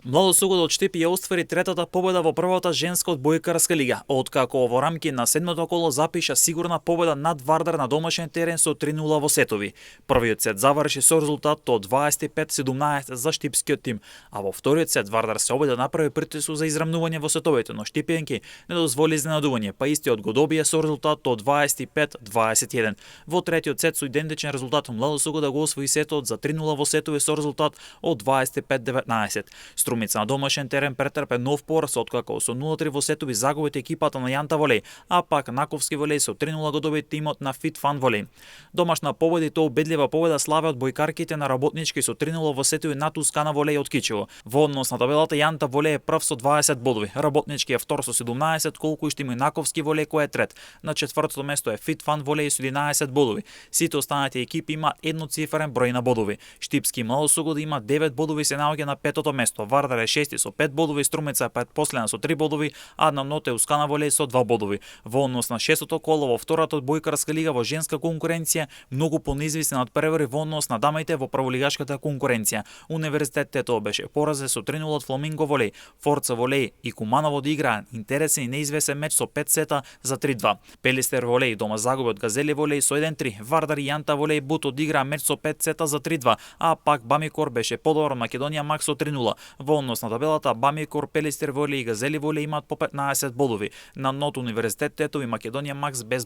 Младо Сугод од Штипи ја оствари третата победа во првата женска одбојкарска лига, откако во рамки на седмото коло запиша сигурна победа над Вардар на домашен терен со 3:0 во сетови. Првиот сет заврши со резултат од 25-17 за штипскиот тим, а во вториот сет Вардар се обиде да направи притиск за израмнување во сетовите, но штипиенки не дозволи изненадување, па истиот го добија со резултат од 25-21. Во третиот сет со идентичен резултат Младо Сугод да го освои сетот за 3:0 во сетови со резултат од 25-19. Струмица на домашен терен претрпе нов пораз откако со 0:3 во сетови загубите екипата на Јанта Волеј, а пак Наковски Волеј со 3:0 го доби тимот на Фит Фан Волеј. Домашна победа и тоа убедлива победа славе од бојкарките на Работнички со 3:0 во сетови над Тускана Волеј од Кичево. Во однос на табелата Јанта Волеј е прв со 20 бодови, Работнички е втор со 17, колку и што има Наковски Волеј кој е трет. На четвртото место е Фит Фан Волеј со 11 бодови. Сите останати екипи има едноцифрен број на бодови. Штипски Младо Сугод има 9 бодови, се наоѓа на петото место. Вардар е шести со 5 бодови, Струмица е предпоследна со 3 бодови, а на ноте Ускана Волеј со 2 бодови. Во однос на шестото коло во втората одбојкарска лига во женска конкуренција, многу понизвисен од превори во однос на дамите во прволигашката конкуренција. Универзитет Тетово беше поразен со 3:0 од Фламинго Волеј. Форца Волеј и Куманово играа интересен и неизвесен меч со 5 сета за 3:2. Пелистер Волеј дома загуби од Газели Волеј со 1:3. Вардар и Јанта Волеј Бут одиграа меч со 5 сета за 3:2, а пак Бамикор беше подобар од Македонија Макс со 3:0. Во однос на табелата Бамикор, Пелистер Волеј и Газели Волеј имаат по 15 бодови. На нот Универзитет Тетово и Македонија Макс без